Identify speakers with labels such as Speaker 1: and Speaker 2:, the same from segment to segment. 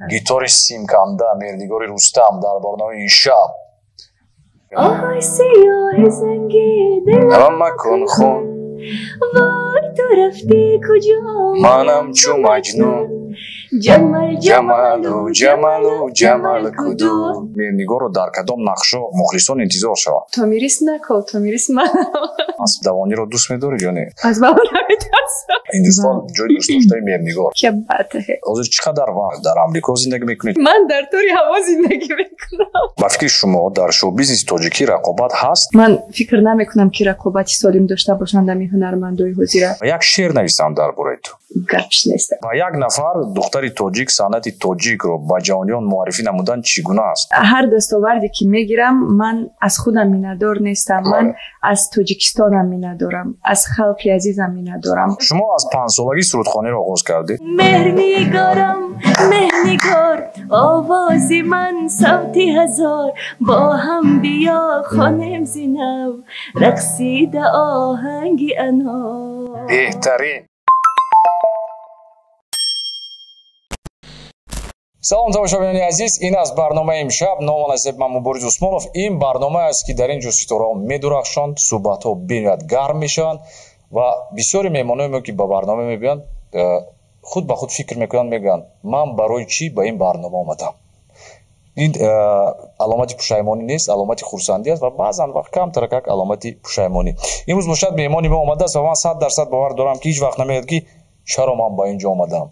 Speaker 1: Гитори симканда Меҳрнигори Рустам дар барномаи имшаб.
Speaker 2: Оҳои сиёҳи занги дилам
Speaker 1: макун хун,
Speaker 2: вой ту рафтӣ куҷо,
Speaker 1: манам чу маҷнун.
Speaker 2: Ҷамал
Speaker 1: ҷамалу ҷамалу ҷамал куду. Меҳрнигорро дар кадом нақшо мухлисон интизор шаванд?
Speaker 3: Томирис нако, Томирис манам.
Speaker 1: Асбдавониро дӯст медоред ё не?
Speaker 3: Аз баба наметарсам.
Speaker 1: Ҳиндустон ҷои дӯстдоштаи Меҳрнигор.
Speaker 3: Ки бад.
Speaker 1: Ҳозир чӣ қадар вақт дар Амрико зиндагӣ мекунед?
Speaker 3: Ман дар тӯри ҳаво зиндагӣ мекунам.
Speaker 1: Ба фикри шумо дар шоу-бизнеси тоҷикӣ рақобат ҳаст?
Speaker 3: Ман фикр намекунам, ки рақобати солим дошта бошанд ами ҳунармандои ҳозира.
Speaker 1: Як шеър нависам дар бораи ту.
Speaker 3: Гапш нест.
Speaker 1: Ба як нафар духтари тоҷик санъати тоҷикро ба ҷаҳониён муаррифӣ намудан чӣ гуна аст?
Speaker 3: Ҳар дастоварде ки мегирам, ман аз худам миннатдор нестам, ман аз Тоҷикистонам миннатдорам, аз халқи азизам миннатдорам.
Speaker 1: Шумо аз панҷсолагӣ сурудхониро оғоз кардед?
Speaker 2: Меҳрнигорам, меҳрнигор, овози ман савти ҳазор, бо ҳам биё хонем зинав, рақсида оҳанги анор.
Speaker 1: Беҳтарин. Салом тамошобинони азиз, ин аст барномаи имшаб. Ному насиб ман Мубориз Усмонов. Ин барнома аст, ки дар ин ҷо ситораҳо медурахшанд, суҳбатҳо бениҳоят гарм мешаванд ва бисёри меҳмонои мо, ки ба барнома мебиёнд, худ ба худ фикр мекунанд, мегӯянд: ман барои чӣ ба ин барнома омадам? Ин аломати пушаймонӣ нест, аломати хурсандӣ аст ва баъзан вақт камтаракак аломати пушаймонӣ. Имрӯз бошад меҳмони мо омадааст ва ман 100% бовар дорам, ки ҳеҷ вақт намегӯяд, ки чаро ман ба ин ҷо омадам.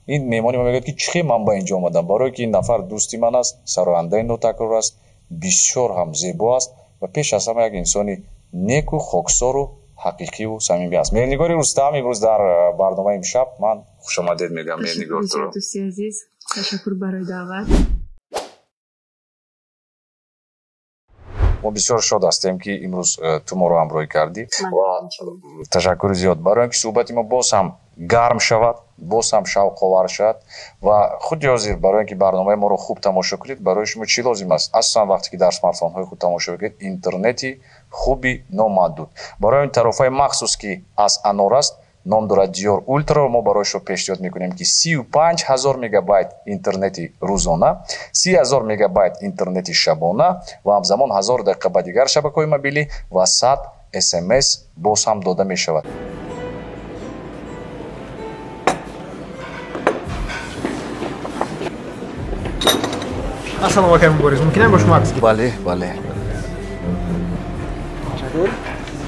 Speaker 1: Ин меҳмони мо мегӯяд, ки чӣ хел ман ба ин ҷо омадам, барое ки ин нафар дӯсти ман аст, сарояндаи нотакрор аст, бисёр ҳам зебо аст ва пеш аз ҳама як инсони неку хоксору ҳақиқиву самимӣ аст. Меҳрнигори Рустам имрӯз дар барномаи имшаб. Ман хушомадед мегӯям, Меҳрнигор, туро.
Speaker 3: Дӯсти азиз, ташаккур барои даъват.
Speaker 1: Мо бисёр шод ҳастем, ки имрӯз ту моро ҳамроҳӣ кардӣ ва ташаккури зиёд барои он ки суҳбати мо боз ҳам гарм шавад, боз ҳам шавқовар шавад. Ва худи ҳозир барои он ки барномаи моро хуб тамошо кунед, барои шумо чӣ лозим аст? Асосан вақте ки дар смартфонҳои худ тамошо мекунед, интернети хуби номаҳдуд. Барои ин тарофаи махсус, ки аз Анор аст, ном дорад Диёр Ултраро мо барои шумо пешниҳод мекунем, ки 35 000 мегабайт интернети рӯзона, 30 000 мегабайт интернети шабона ва ҳамзамон 1000 дақиқа ба дигар шабакаҳои мобилӣ ва 100 смс боз ҳам дода мешавад.
Speaker 4: Ассалому алайкум, Мубориз, мумкин бо шумо акс?
Speaker 1: Бале, бале.
Speaker 4: Ташаккур.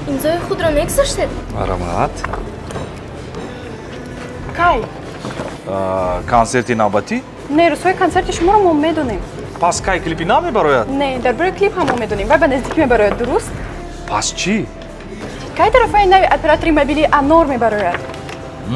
Speaker 5: Имзои худро мегузоштед?
Speaker 1: Марҳамат.
Speaker 6: Кай?
Speaker 1: Консерти навбатӣ?
Speaker 6: Не, рӯзҳои консерти шуморо мо медонем.
Speaker 1: Пас кай клипи нав мебарояд?
Speaker 6: Не, дар бораи клип ҳам мо медонем. Вай ба наздикӣ мебарояд, дуруст?
Speaker 1: Пас чӣ?
Speaker 6: Кай тарофаи нави оператори мобилии Анор мебарояд?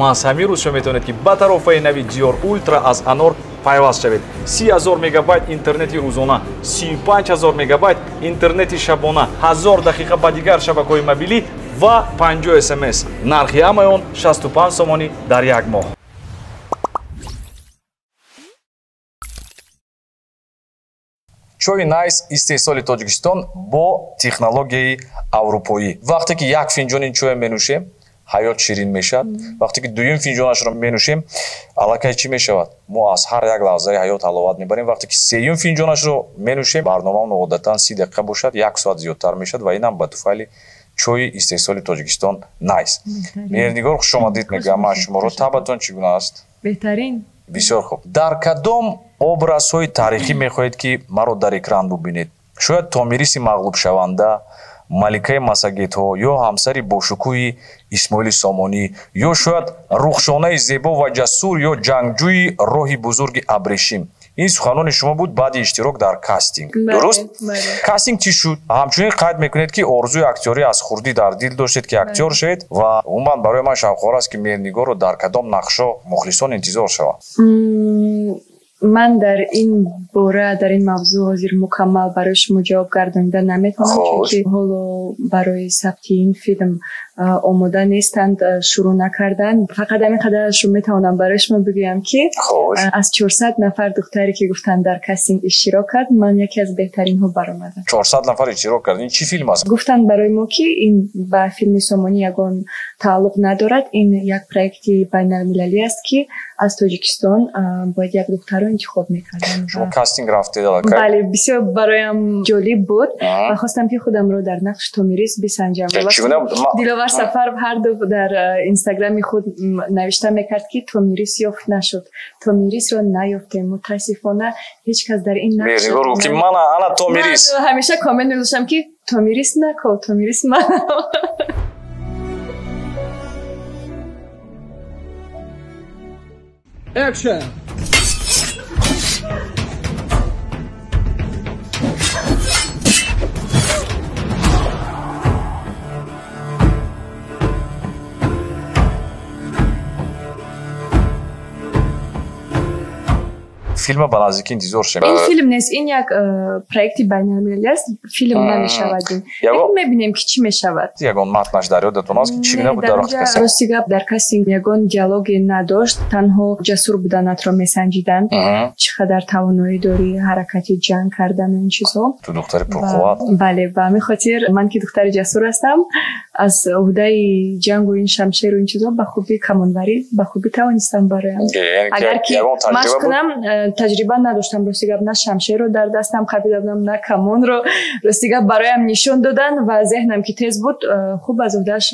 Speaker 1: Маҳз ҳамин рӯз шумо метавонед, ки ба тарофаи нави Диёр Ултра аз Анор пайваст шавед. 30 000 мегабайт интернети рӯзона, 35 000 мегабайт интернети шабона, 1000 дақиқа ба дигар шабакаҳои мобилӣ ва 50 смс. Нархи ҳамаи он 65 сомонӣ дар як моҳ. Чойи Найс истеҳсоли Тоҷикистон бо технологияи аврупоӣ. Вақте ки як финҷони чоя менӯшем, ҳаёт ширин мешавад. Вақте ки дуюм финҷонашро менӯшем, аллакай чӣ мешавад? Мо аз ҳар як лаҳзаи ҳаёт ҳаловат мебарем. Вақте ки сеюм финҷонашро менӯшем, барномаамон одатан 30 дақиқа бошад, як соат зиёдтар мешавад ва инам ба туфайли чойи истеҳсоли Тоҷикистон Найс. Меҳрнигор, хушомадид мегӯям ман шуморо. Табъатон чӣ гуна аст?
Speaker 3: Беҳтарин.
Speaker 1: Бисёр хуб. Дар кадом образҳои таърихӣ мехоҳед, ки маро дар экран бубинед? Шояд Томириси мағлубшаванда, маликаи массагетҳо ё ҳамсари бошукӯҳи Исмоили Сомонӣ, ё шояд рухшонаи зебо ва ҷасур, ё ҷангҷӯи роҳи бузурги абрешим. Ин суханони шумо буд баъди иштирок дар кастинг, дуруст? Кастинг чӣ шуд? Ҳамчунин қайд мекунед, ки орзуи актёрӣ аз хурдӣ дар дил доштед, ки актёр шавед. Ва умуман барои ман шавқовар аст, ки Меҳрнигорро дар кадом нақшҳо мухлисон интизор шаванд.
Speaker 3: Ман дар ин бора, дар ин мавзӯъ ҳозир мукаммал барои шумо ҷавоб гардонида наметавонам, чунки ҳоло барои сабти ин филм омода нестанд, шурӯъ накарданд. Фақат ҳамин қадарашро метавонам барои шумо бигӯям, ки аз 400 нафар духтаре ки гуфтанд дар кастинг иштирок кард, ман яке аз беҳтаринҳо баромадам.
Speaker 1: 400 нафар иштирок кард. Ин чӣ филм аст?
Speaker 3: Гуфтанд барои мо, ки ин ба филми Сомонӣ ягон тааллуқ надорад, ин як проекти байналмилалӣ аст, ки аз Тоҷикистон бояд як духтарро интихоб мекарданд.
Speaker 1: Шумо кастинг рафтед аллакай?
Speaker 3: Бале, бисёр бароям ҷолиб буд ва хостам, ки худамро дар нақши Томирис бисанҷам. Диловар Сафаров ҳарду дар инстаграми худ навишта мекард, ки Томирис ёфт нашуд, Томирисро наёфтем, мутаассифона ҳеҷ кас дар ин нақш.
Speaker 1: Меҳрнигор гуфт, ки мана ана Томирис.
Speaker 3: Ҳамеша коммент мегузоштам, ки Томирис нако, Томирис манам.
Speaker 4: Action!
Speaker 1: Филма ба наздикӣ интизор шем?
Speaker 3: Ин филм нест, ин як проекти байналмилалӣ аст, филм намешавад. Ин мебинем, ки чӣ мешавад.
Speaker 1: Ягон матнаш дар ёдатон аст, ки чӣ гуна буд дар вақти кастинг?
Speaker 3: Рости гап, дар кастинг ягон диалоге надошт, танҳо ҷасур буданатро месанҷиданд, чӣ қадар тавоноӣ дорӣ, ҳаракати ҷанг кардан, ин чизҳо.
Speaker 1: Ту духтари пурқувват.
Speaker 3: Бале, ба ҳамин хотир ман, ки духтари ҷасур ҳастам, аз уҳдаи ҷангу ин шамшеру ин чизҳо ба хубӣ, камонварӣ ба хубӣ тавонистам бароям. Агар ки машқ кунам, таҷриба надоштам, рости гап, на шамшерро дар дастам қабида будам, на камонро. Рости гап, бароям нишон доданд ва зеҳнам ки тез буд, хуб аз уҳдааш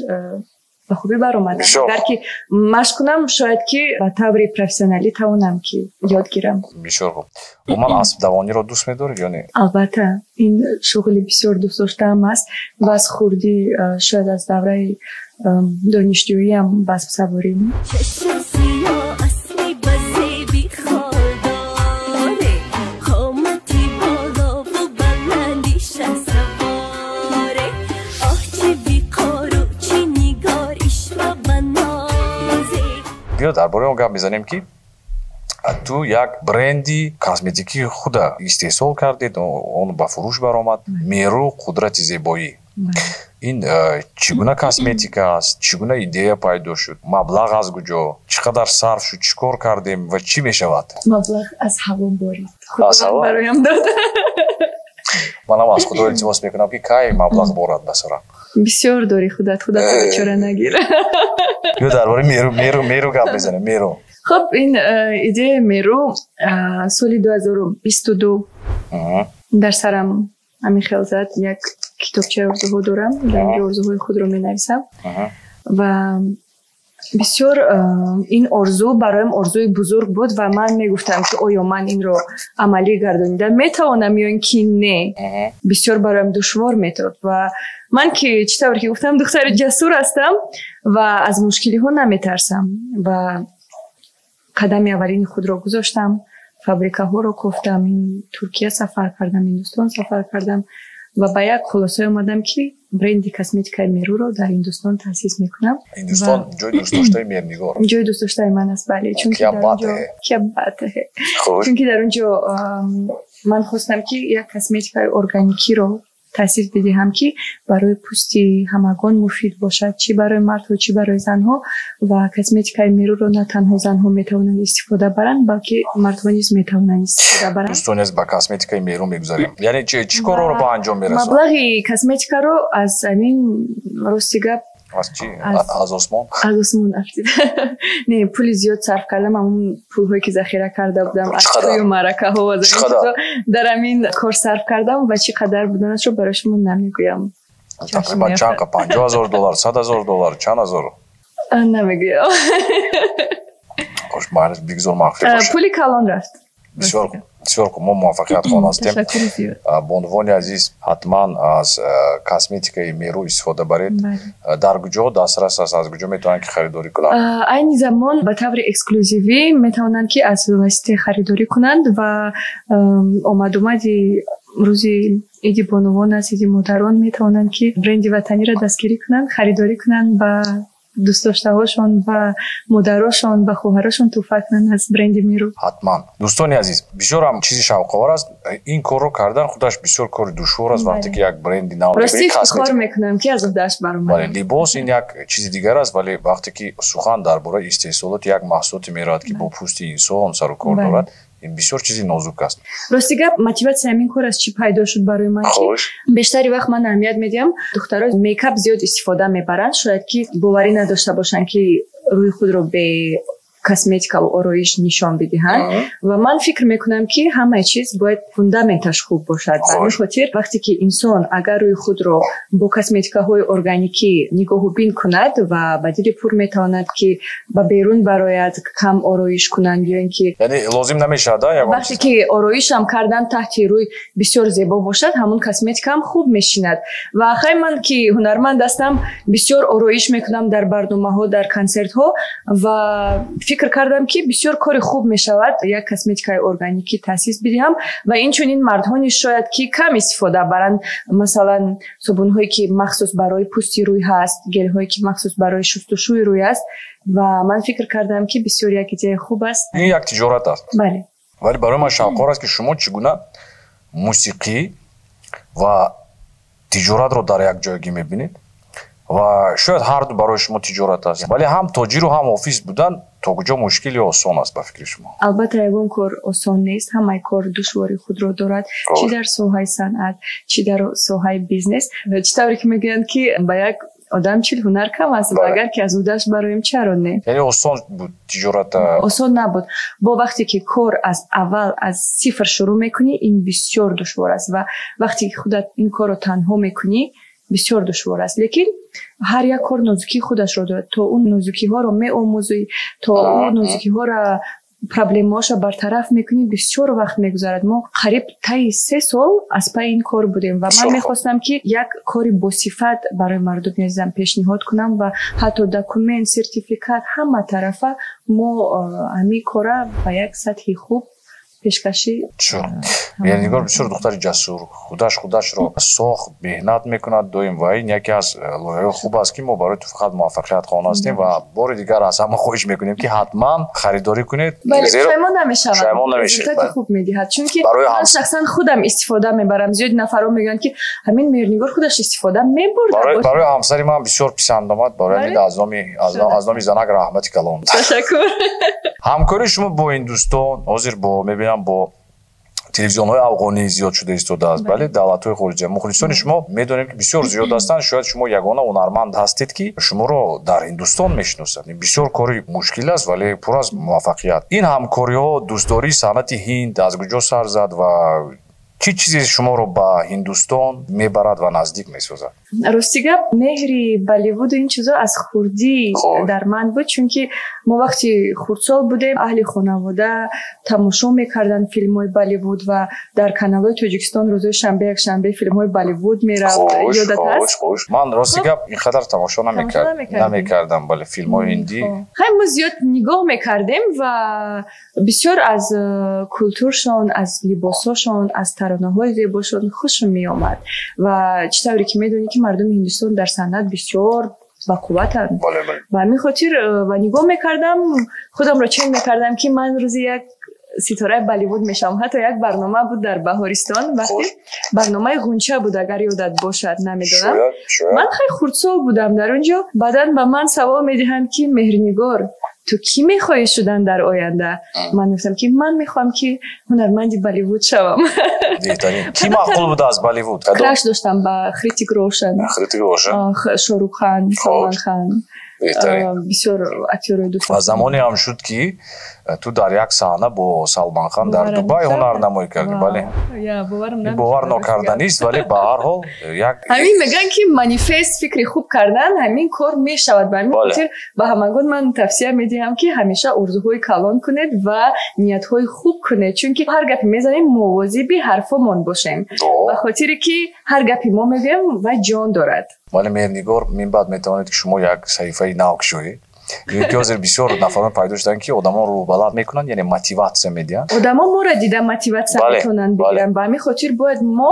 Speaker 3: ба хубӣ баромадам. Агар ки машқ кунам, шояд ки ба таври профессионалӣ тавонам ки ёд гирам.
Speaker 1: Бисёр хуб. Умуман аспдавониро дӯст медоред ё не?
Speaker 3: Албатта, ин шуғли бисёр дӯстдоштаам аст ва аз хурдӣ, шояд аз давраи донишҷӯиам, ба аспсаворӣ.
Speaker 1: Биё дар бораи он гап мезанем, ки ту як бренди косметикии худа истеҳсол кардед, он ба фурӯш баромад, «Меру, қудрати зебоӣ». Ин чӣ гуна косметика аст, чӣ гуна идея пайдо шуд, маблағ аз куҷо, чӣ қадар сарф шуд, чӣ кор кардем ва чӣ мешавад?
Speaker 3: Маблағ аз ҳаво борид, худованд бароям дод.
Speaker 1: Манам аз Худо илтимос мекунам, ки кай маблағ борад ба сарам.
Speaker 3: Бисёр дорӣ худат, худатро бечора нагир.
Speaker 1: Ё дар бораи Меру, Меру, Меру гап мезанем, Меру.
Speaker 3: Хуб, ин идеяи Меру соли 2022 дар сарам ҳамин хел зад. Як китобчаи орзуҳо дорам, дар инҷо орзуҳои худро менависам ва бисёр ин орзу бароям орзуи бузург буд ва ман мегуфтам, ки оё ман инро амалӣ гардонида метавонам ё ин ки не. Бисёр бароям душвор метод ва ман ки, чӣ тавр ки гуфтам, духтари ҷасур ҳастам ва аз мушкилиҳо наметарсам ва қадами аввалини худро гузоштам, фабрикаҳоро кофтам, Туркия сафар кардам, Ҳиндустон сафар кардам ва ба як хулосае омадам, ки бренди косметикаи Меруро дар Ҳиндустон таъсис мекунам.
Speaker 1: Ҳиндустон ҷои дӯстдоштаи Меҳрнигор.
Speaker 3: Ҷои дӯстдоштаи ман аст, бале, чунки дар он ҷо ман хостам, ки як косметикаи органикиро таъсис бидиҳам, ки барои пӯсти ҳамагон муфид бошад, чӣ барои мардҳо, чӣ барои занҳо. Ва косметикаи Меруро на танҳо занҳо метавонанд истифода баранд, балки мардҳо низ метавонанд истифода баранд.
Speaker 1: Дӯстони азиз, ба косметикаи Меру мегузарем. Яъне чӣ корҳоро ба анҷом мерасонад?
Speaker 3: Маблағи косметикаро аз ҳамин, рости гап,
Speaker 1: аз чӣ, аз осмон?
Speaker 3: Аз осмон афтид. Не, пули зиёд сарф кардам, ҳамон пулҳое ки захира карда будам аз тӯю маъракаҳо ва дар ҳамин кор сарф кардам ва чӣ қадар буданашро барои шумо намегӯям.
Speaker 1: Тақрибан чанд? 50 000 доллар, 100 000 доллар, чанд ҳазор?
Speaker 3: Намегӯям.
Speaker 1: Хош, майли, бигзор махфӣ бошад.
Speaker 3: Пули калон рафт.
Speaker 1: Бисёр бисёр хуб, мо муваффақиятхон ҳастем.
Speaker 3: Ташаккури зиёд.
Speaker 1: Бонувони азиз, ҳатман аз косметикаи Меру истифода баред. Дар куҷо дастрас аст, аз куҷо метавонанд ки харидорӣ кунанд?
Speaker 3: Айни замон ба таври эксклюзивӣ метавонанд ки аз васитаи харидорӣ кунанд ва омадумади рӯзи иди бонувон аст, иди модарон, метавонанд ки бренди ватаниро дастгирӣ кунанд, харидорӣ кунанд, ба дӯстдоштаҳошон, ба модарошон, ба хоҳарошон тӯҳфа кунанд аз бренди Миру.
Speaker 1: Ҳатман. Дӯстони азиз, бисёр ҳам чизи шавқовар аст. Ин корро кардан худаш бисёр кори душвор аст, вақте ки як бренди нав
Speaker 3: Рости, ифтихор мекунам, ки аз уҳдааш баромадам.
Speaker 1: Бале, либос ин як чизи дигар аст, вале вақте ки сухан дар бораи истеҳсолоти як маҳсулоте меравад, ки бо пӯсти инсон сару кор дорад, ин бисёр чизи нозук аст.
Speaker 3: Рости гап, мотиватсияи ҳамин кор аз чӣ пайдо шуд барои ман, ки бештари вақт ман аҳамият медиҳам, духтаро мейкап зиёд истифода мебаранд, шояд ки боварӣ надошта бошанд, ки рӯи худро бе косметикаву ороиш нишон бидиҳанд. Ва ман фикр мекунам, ки ҳамаи чиз бояд фундаменташ хуб бошад. Ба ҳамин хотир, вақте ки инсон агар рӯи худро бо косметикаҳои органикӣ нигоҳу бин кунад ва ба дили пур метавонад, ки ба берун барояд, кам ороиш кунанд ё ин ки
Speaker 1: Яъне лозим намешавад?
Speaker 3: Вақте ки ороишам кардан, таҳти рӯй бисёр зебо бошад, ҳамун косметикаам хуб мешинад. Ва хай, ман ки ҳунарманд ҳастам, бисёр ороиш мекунам дар барномаҳо, дар консертҳо ва фикр кардам, ки бисёр кори хуб мешавад як косметикаи органикӣ таъсис бидиҳам. Ва инчунин мардҳо низ шояд ки кам истифода баранд, масалан, собунҳое, ки махсус барои пӯсти рӯй ҳаст, гелҳое, ки махсус барои шустушӯи рӯй аст. Ва ман фикр кардам, ки бисёр як идеяи хуб аст.
Speaker 1: Ин як тиҷорат аст.
Speaker 3: Бале.
Speaker 1: Вале барои ман шавқовар аст, ки шумо чӣ гуна мусиқӣ ва тиҷоратро дар як ҷойгӣ мебинед. Ва шояд ҳарду барои шумо тиҷорат аст, вале ҳам тоҷиру ҳам офис будан то куҷо мушкил ё осон аст ба фикри шумо?
Speaker 3: Албатта, ягон кор осон нест, ҳамаи кор душвории худро дорад, чӣ дар соҳаи санъат, чӣ дар соҳаи бизнес. Чӣ тавре ки мегӯянд, ки ба як одам 40 ҳунар кам аст, ва агар ки аз уҳдаш бароем, чаро не?
Speaker 1: Яъне осон буд тиҷорат?
Speaker 3: Осон набуд. Бо вақте ки кор аз аввал, аз сифр шурӯъ мекунӣ, ин бисёр душвор аст. Ва вақте ки худат ин корро танҳо мекунӣ, бисёр душвор аст. Лекин ҳар як кор нозукии худашро дорад. То он нозукиҳоро меомӯзӣ, то он нозукиҳоро, проблемаҳоша бартараф мекунӣ, бисёр вақт мегузарад. Мо қариб таи 3 сол аз пайи ин кор будем ва ман мехостам, ки як кори босифат барои мардуми азизам пешниҳод кунам. Ва ҳатто документ, сертификат, ҳама тарафа мо ҳамин кора ба як сатҳи хуб пешкашӣ.
Speaker 1: Меҳрнигор бисёр духтари ҷасур, худаш худашро сохт, меҳнат мекунад доим ва ин яке аз лоиҳаҳои хуб аст, ки мо барои ту фақат муваффақият хоҳон ҳастем ва бори дигар аз ҳама хоҳиш мекунем, ки ҳатман харидорӣ кунед.
Speaker 3: Бале, пушаймон намешавам.
Speaker 1: Пушаймон намешавед.
Speaker 3: Результати хуб медиҳад, чунки ман шахсан худам истифода мебарам. Зиёди нафарҳо мегӯянд, ки ҳамин Меҳрнигор худаш истифода мебурд.
Speaker 1: Барои ҳамсари ман бисёр писанд омад. Барои ҳамин аз номи занак раҳмати калон.
Speaker 3: Ташаккур.
Speaker 1: Ҳамкории шумо бо Ҳиндустон ҳозир бо мебинам, бо телевизионҳои афғонӣ зиёд шуда истодааст. Бале, давлатҳои хориҷа мухлисони шумо медонем, ки бисёр зиёд ҳастанд. Шояд шумо ягона ҳунарманд ҳастед, ки шуморо дар Ҳиндустон мешиносанд. Ин бисёр кори мушкил аст, вале пур аз муваффақият. Ин ҳамкориҳо, дӯстдории санъати ҳинд аз куҷо сар зад ва чӣ чизе шуморо ба Ҳиндустон мебарад ва наздик месозад?
Speaker 3: Рости гап, меҳри Болливуду ин чизо аз хурдӣ дар ман буд, чунки мо вақти хурдсол будем, аҳли хонавода тамошо мекарданд филмҳои Болливуд ва дар каналҳои Тоҷикистон рӯзои шанбе, якшанбе филмҳои Болливуд мерафт. Ёдат ҳаст?
Speaker 1: Ман, рости гап, ин қадар тамошо намекардам, бале, филмҳои ҳиндӣ.
Speaker 3: Хай, мо зиёд нигоҳ мекардем ва бисёр аз культуршон, аз либосҳошон, аз таронаҳои зебошон хушм меомад. Ва чӣ тавре ки медонӣ, ки мардуми Ҳиндустон дар санъат бисёр бақувватанд. Ба ҳамин хотир ва нигоҳ мекардам, худамро чен мекардам, ки ман рӯзи як ситораи Болливуд мешавам. Ҳатто як барнома буд дар Баҳористон, вақте барномаи Ғунча буд, агар ёдат бошад, намедонам. Ман хеле хурдсол будам дар он ҷо. Баъдан ба ман савол медиҳанд, ки Меҳрнигор, ту кӣ мехоҳӣ шудан дар оянда? Ман гуфтам, ки ман мехоҳам, ки ҳунарманди Болливуд шавам.
Speaker 1: Беҳтарин. Кӣ маъқул буда аз Болливуд?
Speaker 3: Краш доштам ба Хритик Рошан.
Speaker 1: Хритик Рошан.
Speaker 3: Шоҳрух Хан, Салман Хан, бисёр актёрои дӯст.
Speaker 1: Ва замоне ҳам шуд, ки ту дар як саҳна бо Салман Хан дар Дубай ҳунарнамоӣ кардӣ, бале. Бовар нокарданист, вале ба ҳар ҳол як
Speaker 3: Ҳамин мегӯянд, ки манифест, фикри хуб кардан, ҳамин кор мешавад. Ба ҳамин хотир ба ҳамагон ман тавсия медиҳам, ки ҳамеша орзуҳои калон кунед ва ниятҳои хуб кунед, чунки ҳар гапе мезанем, мувозиби ҳарфомон бошем, ба хотире ки ҳар гапи мо мегӯем, вай ҷон дорад.
Speaker 1: Вале, Меҳрнигор, мин баъд метавонед, ки шумо як саҳифаи нав кушоед. Ё ки ҳозир бисёр нафарон пайдо шуданд, ки одамон рӯҳбаланд мекунанд, яъне мотиватсия медиҳанд.
Speaker 3: Одамон моро дида мотиватсия метавонанд бигиранд. Ба ҳамин хотир бояд мо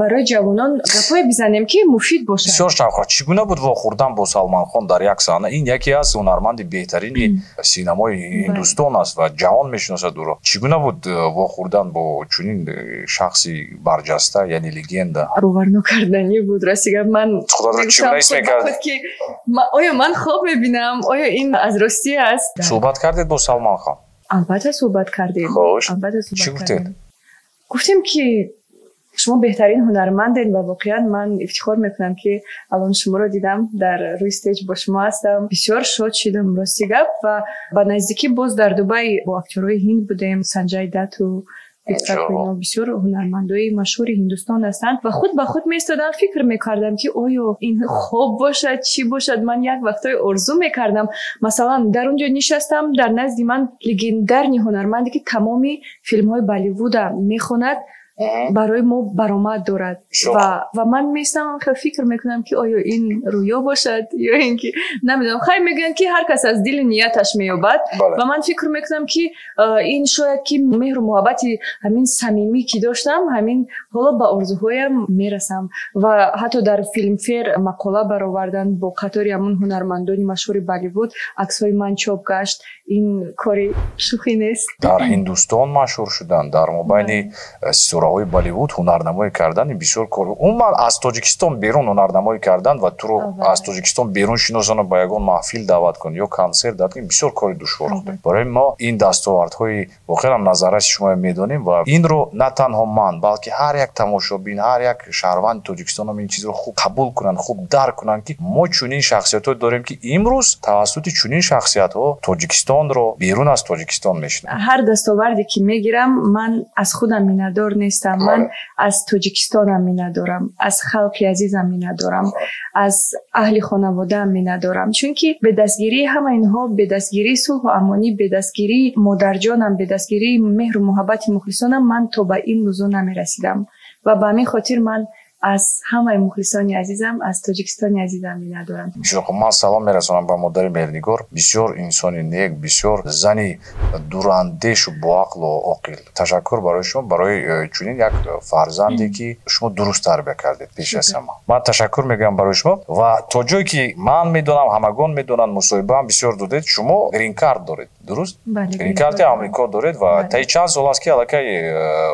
Speaker 3: барои ҷавонон гапҳое бизанем, ки муфид бошад.
Speaker 1: Бисёр шавқовар. Чӣ гуна буд вохӯрдан бо Салман Хон дар як саҳна? Ин яке аз ҳунарманди беҳтарини синамои Ҳиндустон аст ва ҷаҳон мешиносад ӯро. Чӣ гуна буд вохӯрдан бо чунин шахси барҷаста, яъне легенда?
Speaker 3: Боварнокарданӣ буд. Рости гап, ман
Speaker 1: Худоро чӣ гуна ҳис мекардед?
Speaker 3: Ки оё ман хоб мебинам, оё ин аз ростӣ аст?
Speaker 1: Суҳбат кардед бо Салман Хон?
Speaker 3: Албатта, суҳбат кардем.
Speaker 1: Хуш.
Speaker 3: Албатта, суҳбат
Speaker 1: Чӣ гуфтед?
Speaker 3: Гуфтем, ки шумо беҳтарин ҳунармандед ва воқеан ман ифтихор мекунам, ки алон шуморо дидам, дар рӯи стейҷ бо шумо ҳастам. Бисёр шод шидам, рости гап. Ва ба наздикӣ боз дар Дубай бо актёрҳои ҳинд будем, Санҷай Дату, ино бисёр ҳунармандои машҳури Ҳиндустон ҳастанд. Ва худ ба худ меистодам, фикр мекардам, ки оё ин хоб бошад, чӣ бошад. Ман як вақтҳое орзу мекардам, масалан, дар он ҷо нишастам, дар назди ман легендарный ҳунарманде, ки тамоми филмҳои Болливуда мехонад, барои мо баромад дорад, ва ман меистам, хел фикр мекунам, ки оё ин рӯё бошад ё ин ки намедонам. Хайр, мегӯянд, ки ҳар кас аз дили нияташ меёбад, ва ман фикр мекунам, ки ин шояд ки меҳру муҳаббати ҳамин самимӣ, ки доштам, ҳамин ҳоло ба орзуҳоям мерасам. Ва ҳатто дар Филмфер мақола бароварданд, бо қатори ҳамун ҳунармандони машҳури Болливуд аксҳои ман чоп гашт. Ин кори шӯхӣ нест.
Speaker 1: Дар Ҳиндустон машҳур шудан, дар мобайни ситораҳои Болливуд ҳунарнамоӣ кардан бисёр кор. Умуман, аз Тоҷикистон берун ҳунарнамоӣ кардан ва туро аз Тоҷикистон берун шиносонанд, ба ягон маҳфил даъват кунанд ё консерт даъват кунанд, бисёр кори душвор худ. Барои мо ин дастовардҳои воқеан назарраси шумо медонем ва инро на танҳо ман, балки ҳар як тамошобин, ҳар як шаҳрванди Тоҷикистон ин чизро хуб қабул кунанд, хуб дарк кунанд, ки мо чунин шахсиятҳо дорем, ки имрӯз тавассути чунин шахсиятҳо Тоҷикистонро берун аз Тоҷикистон мешиносанд.
Speaker 3: Ҳар дастоварде ки мегирам, ман аз худам миннатдор нестам, ман аз Тоҷикистонам миннатдорам, аз халқи азизам миннатдорам, аз аҳли хонаводаам миннатдорам, чунки бе дастгирии ҳама инҳо, бе дастгирии сулҳу амонӣ, бе дастгирии модарҷонам, бе дастгирии меҳру муҳаббати мухлисонам ман то ба ин рӯзо намерасидам. Ва ба ҳамин хотир ман аз ҳамаи мухлисони азизам, аз Тоҷикистони азизам миннатдорам.
Speaker 1: Бисёр хуб. Ман салом мерасонам ба модари Меҳрнигор. Бисёр инсони нек, бисёр зани дурандешу боақлу оқил. Ташаккур барои шумо, барои чунин як фарзанде, ки шумо дуруст тарбия кардед. Пеш аз ҳама ман ташаккур мегӯям барои шумо. Ва то ҷое ки ман медонам, ҳамагон медонанд, мусоҳибаам бисёр додед, шумо грин-карт доред, дуруст? Грин-карти Амрико доред ва таи чанд сол аст, ки аллакай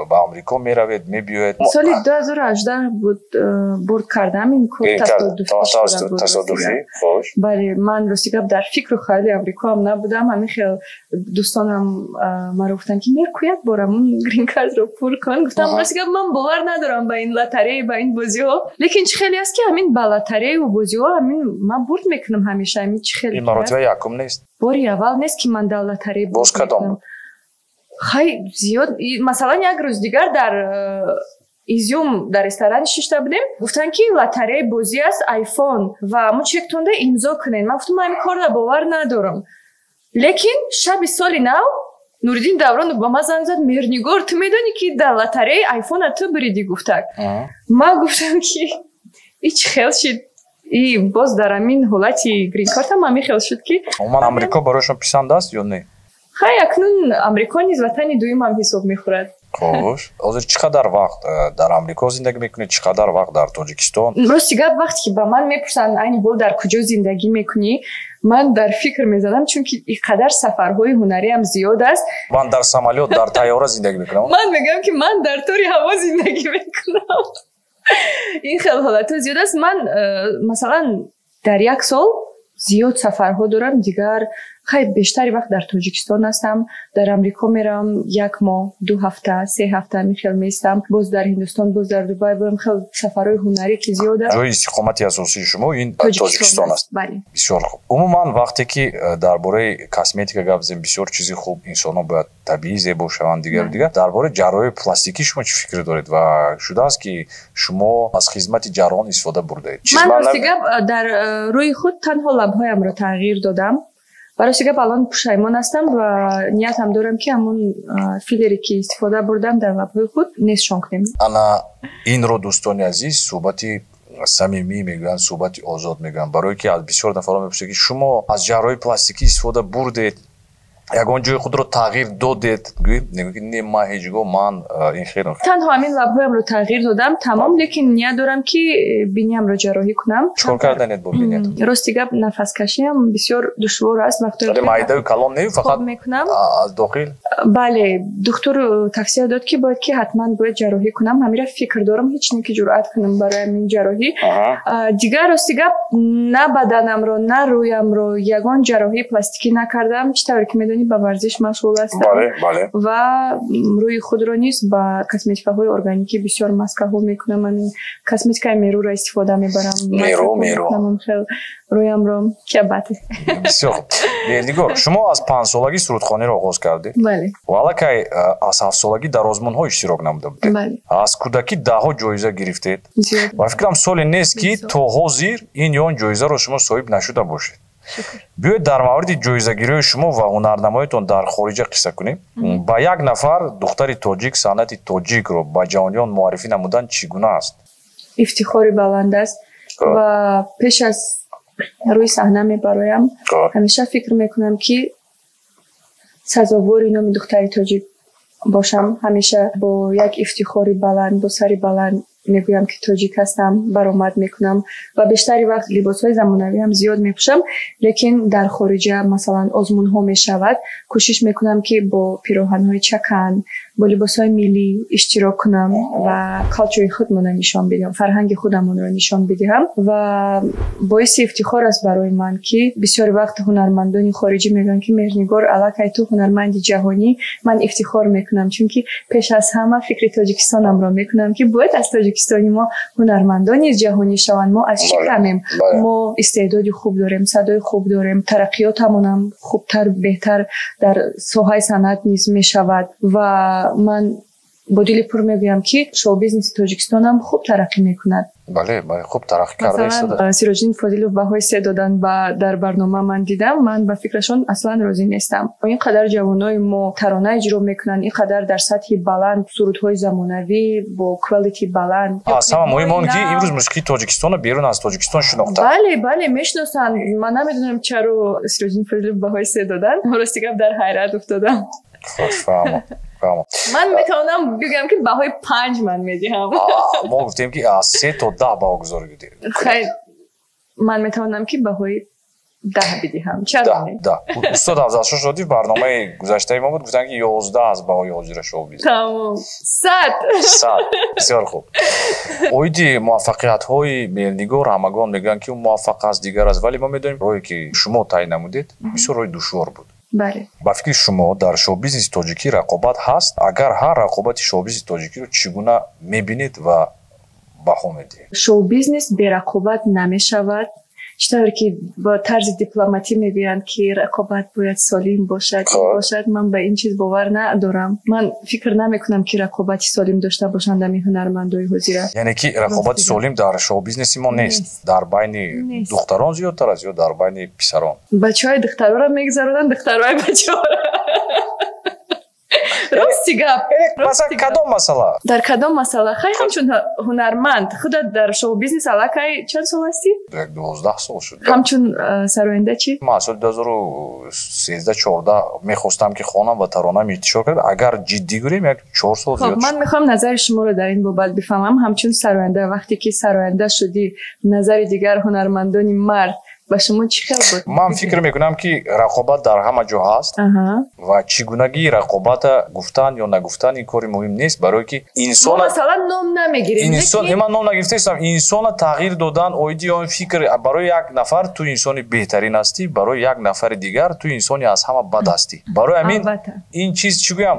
Speaker 1: ба Амрико меравед, мебиёед?
Speaker 3: Соли 2018 буд, бурд кардам ин кор,
Speaker 1: тасодуфӣ.
Speaker 3: Бале, ман, рости гап, дар фикру хаёли Амрикоам набудам. Ҳамин хел дӯстонам маро гуфтанд, ки Мерку, як бор ҳамун грин-картро пур кун. Гуфтам, рости гап, ман бовар надорам ба ин лотарея, ба ин бозиҳо, лекин чӣ хеле аст, ки ҳамин ба лотареяу бозиҳо ҳамин ман бурд мекунам ҳамеша. Ҳамин чӣ хеле
Speaker 1: Ин маротиба якум нест?
Speaker 3: Бори аввал нест, ки ман дар лотарея
Speaker 1: Боз кадом?
Speaker 3: Хай, зиёд. Масалан, як рӯз дигар дар Изюм дар ресторан шишта будем, гуфтанд, ки лотареяи бозӣ аст, айфон, ва мо чектонда имзо кунед. Ман гуфтам, ман ҳамин корро бовар надорам. Лекин шаби соли нав Нуриддин Давронов ба ман занг зад: «Меҳрнигор, ту медонӣ, ки дар лотареяи айфона ту буридӣ?» гуфтак. Ман гуфтам, ки и чӣ хел шид? И боз дар ҳамин ҳолати грин-картам ҳамин хел шуд, ки
Speaker 1: Умуман, Амрико барои шумо писанд аст ё не?
Speaker 3: Хай, акнун Амрико низ ватани дуюмам ҳисоб мехӯрад.
Speaker 1: Хуш, ҳозир чӣ қадар вақт дар Амрико зиндагӣ мекунед, чӣ қадар вақт дар Тоҷикистон?
Speaker 3: Рости гап, вақте ки ба ман мепурсанд, айни ҳол дар куҷо зиндагӣ мекунӣ, ман дар фикр мезанам, чунки ин қадар сафарҳои ҳунариам зиёд аст.
Speaker 1: Ман дар самолёт, дар тайёра зиндагӣ мекунам.
Speaker 3: Ман мегӯям, ки ман дар тори ҳаво зиндагӣ мекунам. Ин хел ҳолатҳо зиёд аст. Ман масалан, дар як сол зиёд сафарҳо дорам. Дигар хай, бештари вақт дар Тоҷикистон ҳастам. Дар Амрико меравам, як моҳ, 2 ҳафта, 3 ҳафта ҳамин хел меистам, боз дар Ҳиндустон, боз дар Дубай боям. Хел сафарҳои ҳунарӣ ки зиёд аст.
Speaker 1: Ҷои истиқомати асосии шумо ин Тоҷикистон аст?
Speaker 3: Бале.
Speaker 1: Бисёр хуб. Умуман, вақте ки дар бораи косметика гап зем, бисёр чизи хуб, инсонҳо бояд табиӣ зебо шаванд, дигару дигар. Дар бораи ҷарроҳии пластикӣ шумо чӣ фикр доред ва шудааст, ки шумо аз хизмати ҷарроҳон истифода бурдаед?
Speaker 3: Ман, рости гап, дар рӯи худ танҳо лабҳоямро тағйир додам. Ва, рости гап, алон пушаймон ҳастам ва ниятам дорам, ки ҳамун филлере, ки истифода бурдам дар лабҳои худ, нестшон кунем.
Speaker 1: Ана инро, дӯстони азиз, суҳбати Самимӣ мегӯянд, суҳбати озод мегӯянд, барое ки аз бисёр нафарон мепурсед, ки шумо аз ҷарроҳии пластикӣ истифода бурдед, ягон ҷои худро тағйир додед, гӯед, мегӯяд, ки не, ман ҳеҷ гоҳ ман ин хел.
Speaker 3: Танҳо ҳамин лабҳоямро тағйир додам, тамом, лекин ният дорам, ки биниямро ҷарроҳӣ кунам.
Speaker 1: Чӣ кор карданед бо биниятон?
Speaker 3: Рости гап, нафаскашиам бисёр душвор аст.
Speaker 1: Вақте майдаю калон не, фақат
Speaker 3: мекунам.
Speaker 1: Аз дохил.
Speaker 3: Бале, духтур тавсия дод, ки бояд, ки ҳатман бояд ҷарроҳӣ кунам. Ҳамира фикр дорам, ҳеҷ не ки ҷуръат кунам барои ҳамин ҷарроҳӣ. Дигар, рости гап, на баданамро, на рӯямро ягон ҷарроҳии пластикӣ накардам. Чӣ тавре ки медонӣ, ба варзиш машғул ҳастам ва рӯи худро низ ба косметикаҳои органикӣ, бисёр маскаҳо мекунам. Ҳамин косметикаи Меруро истифода мебарам.
Speaker 1: Меру, Меру.
Speaker 3: Хел рӯямро киабате.
Speaker 1: Бисёр хуб. Меҳрнигор, шумо аз 5-солагӣ сурудхониро оғоз кардед.
Speaker 3: Бале.
Speaker 1: Ва аллакай аз 7-солагӣ дар озмунҳо иштирок намуда будед.
Speaker 3: Бале.
Speaker 1: Аз кӯдакӣ даҳҳо ҷоиза гирифтед. Ва фикрам, соле нест, ки то ҳозир ин ё он ҷоизаро шумо соҳиб нашуда бошед. Биёед, дар мавриди ҷоизагириҳои шумо ва ҳунарнамоитон дар хориҷа қисса кунем. Ба як нафар духтари тоҷик санъати тоҷикро ба ҷаҳониён муаррифӣ намудан чӣ гуна аст?
Speaker 3: Ифтихори баланд аст ва пеш аз рӯи саҳна мебароям, ҳамеша фикр мекунам, ки сазовори номи духтари тоҷик бошам. Ҳамеша бо як ифтихори баланд, бо сари баланд мегӯям, ки тоҷик ҳастам, баромад мекунам ва бештари вақт либосҳои замонавиам зиёд мепӯшам, лекин дар хориҷа, масалан, озмунҳо мешавад, кӯшиш мекунам, ки бо пироҳанҳои чакан, бо либосҳои миллӣ иштирок кунам ва culture и худмонро нишон бидиҳам, фарҳанги худамонро нишон бидиҳам. Ва боиси ифтихор аст барои ман, ки бисёри вақт ҳунармандони хориҷӣ мегӯянд, ки Меҳрнигор, аллакай ту ҳунарманди ҷаҳонӣ. Ман ифтихор мекунам, чунки пеш аз ҳама фикри Тоҷикистонамро мекунам, ки бояд аз Тоҷикистони мо ҳунармандон низ ҷаҳонӣ шаванд. Мо аз чӣ камем? Мо истеъдоди хуб дорем, садои хуб дорем, тараққиётамонам хубтар, беҳтар дар соҳаи санъат низ мешавад. Ва ман бо дили пур мегӯям, ки шоу-бизнеси Тоҷикистонам хуб тараққӣ мекунад.
Speaker 1: Бале, бале, хуб тараққӣ карда истода.
Speaker 3: Сироҷиддин Фозилов баҳои 3 додан ба дар барнома ман дидам, ман ба фикрашон аслан розӣ нестам. Ин қадар ҷавонои мо тарона иҷро мекунанд, ин қадар дар сатҳи баланд сурудҳои замонавӣ бо quality баланд.
Speaker 1: Аз ҳама муҳим он, ки имрӯз мусиқии Тоҷикистонро берун аз Тоҷикистон шинохтанд.
Speaker 3: Бале, бале, мешиносанд. Ман намедонам, чаро Сироҷиддин Фозилов баҳои 3 додан. Рости гап, дар ҳайрат уфтодам.
Speaker 1: Хуш, фаҳмам.
Speaker 3: Ман метавонам бигӯям, ки баҳои 5 ман медиҳам.
Speaker 1: Мо гуфтем, ки аз 3 то 10 баҳогузорӣ.
Speaker 3: Хайр, ман метавонам, ки баҳои 10 бидиҳам. Чаро не?
Speaker 1: Устод Афзалшо Шодиев барномаи гузаштаи мо буд, гуфтанд, ки 11 аз баҳои ҳозира шоу бизнес.
Speaker 3: Тамом, 100.
Speaker 1: 100. Бисёр хуб. Оиди муваффақиятҳои Меҳрнигор ҳамагон мегӯянд, ки ӯ муваффақ аст, дигар аст, вале мо медонем, роҳе ки шумо тай намудед, бисёр роҳи душвор буд.
Speaker 3: Бале.
Speaker 1: Ба фикри шумо, дар шоу-бизнеси тоҷикӣ рақобат ҳаст? Агар ҳар рақобати шоу-бизнеси тоҷикиро чӣ гуна мебинед ва баҳо медиҳед?
Speaker 3: Шоу-бизнес берақобат намешавад. Чӣ тавре ки бо тарзи дипломатӣ мегӯянд, ки рақобат бояд солим бошад, бошад, ман ба ин чиз бовар надорам. Ман фикр намекунам, ки рақобати солим дошта бошанд ҳамин ҳунармандои ҳозира.
Speaker 1: Яъне ки рақобати солим дар шоу-бизнеси мо нест? Дар байни духтарон зиёдтар аст ё дар байни писарон?
Speaker 3: Бачаҳои духтароро мегузаронанд, духтарои бачаҳоро. Рости гап.
Speaker 1: Масалан, кадом масъала?
Speaker 3: Дар кадом масъала? Хай, ҳамчун ҳунарманд худат дар шоу-бизнес аллакай чанд сол ҳастӣ?
Speaker 1: Як 12 сол шуд.
Speaker 3: Ҳамчун сароянда чӣ?
Speaker 1: Ман соли 2013, 14 мехостам, ки хонам ва таронаам интишор кардам. Агар ҷиддӣ гӯрем, як 4 сол
Speaker 3: зиёд. Ман мехоҳам назари шуморо дар ин бобат бифаҳмам. Ҳамчун сароянда, вақте ки сароянда шудӣ, назари дигар ҳунармандони мард ба шумо чӣ хел буд?
Speaker 1: Ман фикр мекунам, ки рақобат дар ҳама ҷо ҳаст ва чӣ гунагии рақобата гуфтан ё нагуфтан ин кори муҳим нест, барое ки инсон
Speaker 3: масалан ном намегирем.
Speaker 1: Инсон, ман ном нагирифтаистам. Инсона тағйир додан оиди он фикр, барои як нафар ту инсони беҳтарин ҳастӣ, барои як нафари дигар ту инсони аз ҳама бад ҳастӣ. Барои ҳамин ин чиз, чӣ гӯям,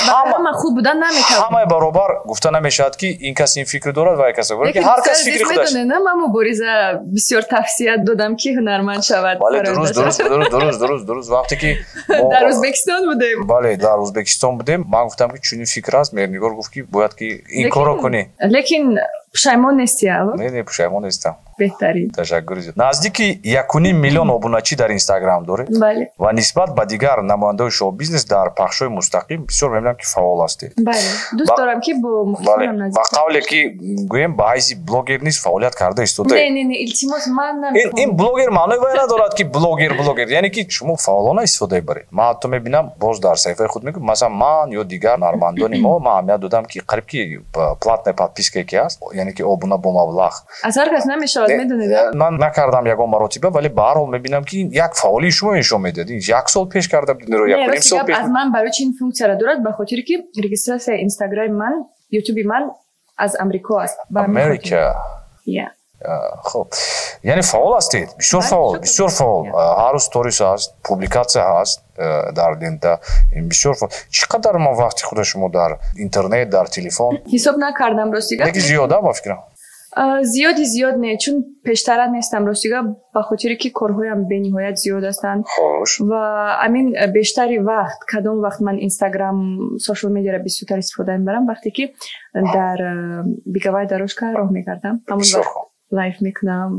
Speaker 3: ҳама хуб будан наметавонад.
Speaker 1: Ҳамаи баробар гуфта намешавад, ки ин кас ин фикр дорад ва як кас ҳар кас фикри худаш.
Speaker 3: Ман Мубориза бисёр тавсия додам, ки ҳунарманд шавад.
Speaker 1: Бале, дуруст, дуруст, дуруст, дуруст, дуруст, дуруст. Вақте ки
Speaker 3: дар Ӯзбекистон будем.
Speaker 1: Бале, дар Ӯзбекистон будем, ман гуфтам, ки чунин фикр аст. Меҳрнигор гуфт, ки бояд ки ин корро кунӣ.
Speaker 3: Лекин пушаймон нестӣ, ало?
Speaker 1: Не, не, пушаймон нестам.
Speaker 3: Беҳтарин.
Speaker 1: Ташаккур зиёд. Наздики 1.5 миллион обуначӣ дар Инстаграм доред.
Speaker 3: Бале.
Speaker 1: Ва нисбат ба дигар намояндаҳои шоу-бизнес дар пахшҳои мустақим бисёр мебинам, ки фаъол ҳастед.
Speaker 3: Бале. Дӯст дорам, ки бо мухлисонам наздик.
Speaker 1: Ба қавле ки гӯем, ба ҳайси блогер низ фаъолият карда истодаед.
Speaker 3: Не, не, не, илтимос, ман намехоҳам.
Speaker 1: Ин блогер маънои вай надорад, ки блогер, яъне ки шумо фаъолона истифода мебаред. Ман ҳатто мебинам, боз дар саҳифаи худ мегӯям, масалан, ман ё дигар ҳунармандони мо, ман аҳамият додам, ки қариб ки платная подписка ки ҳаст, яъне ки обуна бо маблағ.
Speaker 3: Аз ҳар кас намешавад, медонед?
Speaker 1: Ман накардам ягон маротиба, вале ба ҳар ҳол мебинам, ки ин як фаъолии шумо нишон медиҳад. Ин як сол пеш карда буд, инро як ним сол пеш.
Speaker 3: Аз ман барои чи ин функсияро дорад? Ба хотире ки регистратсияи Инстаграми ман, Ютуби ман аз Амрико аст.
Speaker 1: Америка. Хуб, яъне фаъол ҳастед, бисёр фаъол, бисёр фаъол. Ҳар рӯз сторис ҳаст, публикатсия ҳаст дар лента, бисёр фаъол. Чӣ қадар ман вақти худа шумо дар интернет, дар телефон?
Speaker 3: Ҳисоб накардам, рости гап.
Speaker 1: Лекин зиёд, ба фикрам.
Speaker 3: Зиёди зиёд не, чун пештара нестам, рости гап, ба хотире ки корҳоям бениҳоят зиёд ҳастанд. Ва амин бештари вақт, кадом вақт ман Инстаграм, сошиал медиаро бисёртар истифода мебарам, вақте ки дар беговая дорожка роҳ мегардам, ҳамон вақт лайв мекунам,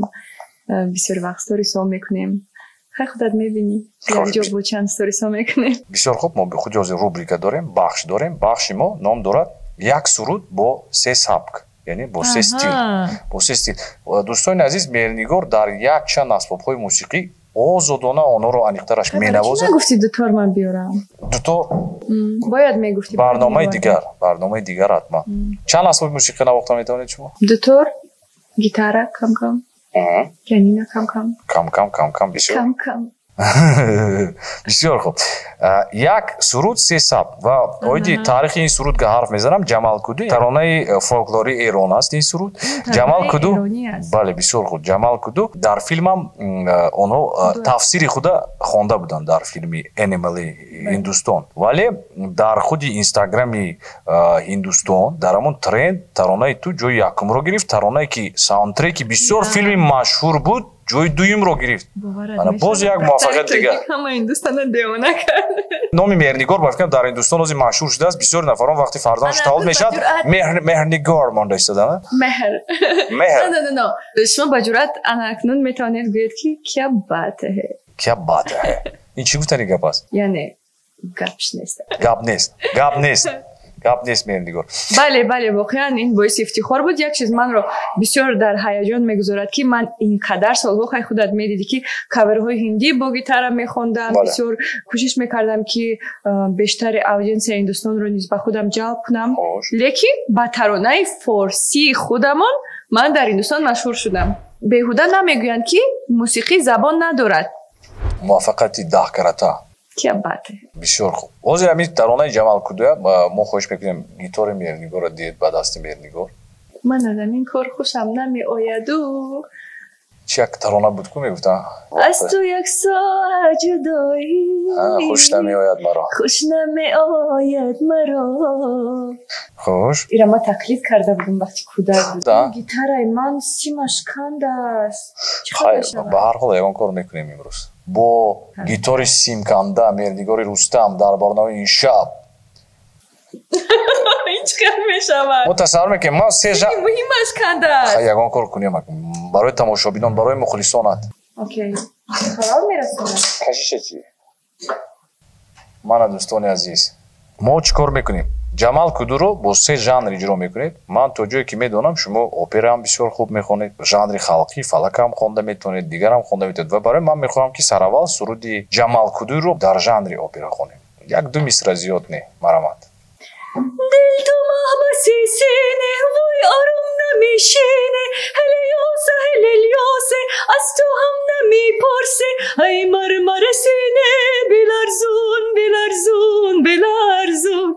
Speaker 3: бисёр вақт сторисҳо мекунем. Хай, худат мебинӣ, якҷо бо чанд сторисҳо мекунем.
Speaker 1: Бисёр хуб, мо худи ҳозир рубрика дорем, бахш дорем. Бахши мо ном дорад «Як суруд бо се сабк», яъне бо се стил, бо се стил. Дӯстони азиз, Меҳрнигор дар якчанд асбобҳои мусиқӣ озодона онҳоро аниқтараш менавозад.
Speaker 3: Нагуфтӣ дутор ман биёрам?
Speaker 1: Дутор?
Speaker 3: Бояд мегуфтӣ.
Speaker 1: Барномаи дигар, барномаи дигар ҳатман. Чанд асбоби мусиқӣ навохта метавонед шумо?
Speaker 3: Дутор, гитара кам-кам, пианино кам-кам.
Speaker 1: Кам-кам, кам-кам, бисёр.
Speaker 3: Кам-кам.
Speaker 1: Бисёр хуб. Як суруд, се сабк. Ва оиди таърихи ин суруд га ҳарф мезанам. Ҷамал Куду, таронаи фолклории Эрон аст ин суруд. Ҷамал Куду, бале, бисёр хуб. Ҷамал Куду дар филмам онҳо тафсири худа хонда буданд дар филми Animal Ҳиндустон, вале дар худи Инстаграми Ҳиндустон дар ҳамон тренд таронаи ту ҷои якумро гирифт. Таронае ки саундтреки бисёр филми машҳур буд, ҷои дуюмро гирифт. Ана боз як муваффақият дигар.
Speaker 3: Ҳама Ҳиндустонро девона кард.
Speaker 1: Номи Меҳрнигор, ба фикрам, дар Ҳиндустон ҳозир машҳур шудааст. Бисёри нафарон вақти фарзандаш таваллуд мешавад, Меҳрнигор монда истода.
Speaker 3: Меҳр.
Speaker 1: Меҳр.
Speaker 3: Не, не, не. Шумо ба ҷуръат ана акнун метавонед гӯед, ки кя бат ҳе.
Speaker 1: Кя бат ҳе. Ин чӣ гуфтани гап аст?
Speaker 3: Яъне гапш нест.
Speaker 1: Гап нест. Гап нест. Гап нест, Меҳрнигор.
Speaker 3: Бале, бале, воқеан ин боиси ифтихор буд. Як чиз манро бисёр дар ҳаяҷон мегузорад, ки ман ин қадар солҳо, хай, худат медидӣ, ки каверҳои ҳиндӣ бо гитара мехондам, бисёр кӯшиш мекардам, ки бештари аудиенсияи ҳиндустонро низ ба худам ҷалб кунам, лекин ба таронаи форсии худамон ман дар Ҳиндустон машҳур шудам. Беҳуда намегӯянд, ки мусиқӣ забон надорад.
Speaker 1: Муваффақияти даҳкарата.
Speaker 3: Кя бат.
Speaker 1: Бисёр хуб. Ҳозир ҳамин таронаи Ҷамал Кудуя мо хоҳиш мекунем, гитори Меҳрнигорро диҳед ба дасти Меҳрнигор.
Speaker 3: Ман аз ҳамин кор хушам намеояду.
Speaker 1: Чи як тарона буд ку, мегуфта?
Speaker 2: Аз ту як соат ҷудоӣ
Speaker 1: хуш намеояд маро.
Speaker 2: Хуш намеояд маро.
Speaker 1: Хуш.
Speaker 3: Ира ман тақлид карда будам, вақти кӯдак будам. Гитараи ман симаш кандааст.
Speaker 1: Ба ҳар ҳол ягон кор мекунем имрӯз. Бо гитори симканда Меҳрнигори Рустам дар барномаи ин шаб.
Speaker 3: Ин чӣ кар мешавад?
Speaker 1: Мо тасаввур мекунем, ман се
Speaker 3: муҳимаш кандааст.
Speaker 1: Ягон кор кунем барои тамошобинон, барои мухлисонат.
Speaker 3: Окей, халал мерасонад.
Speaker 1: Кашиша чи? Мана, дӯстони азиз, мо чӣ кор мекунем? Ҷамал Кудуро бо се жанр иҷро мекунед. Ман то ҷое ки медонам, шумо операам бисёр хуб мехонед, жанри халқӣ, фалакам хонда метавонед, дигарам хонда метавонед. Ва барои ман мехоҳам, ки сараввал суруди Ҷамал Кудуйро дар жанри опера хонем. Як ду мисра, зиёд не, марамат.
Speaker 2: Дил ту маҳбаси сине, вой, ором намешине, ҳелиёса, ҳелелёсе, аз ту ҳам намепурсе, ай мармар сине, биларзун, биларзун, биларзун,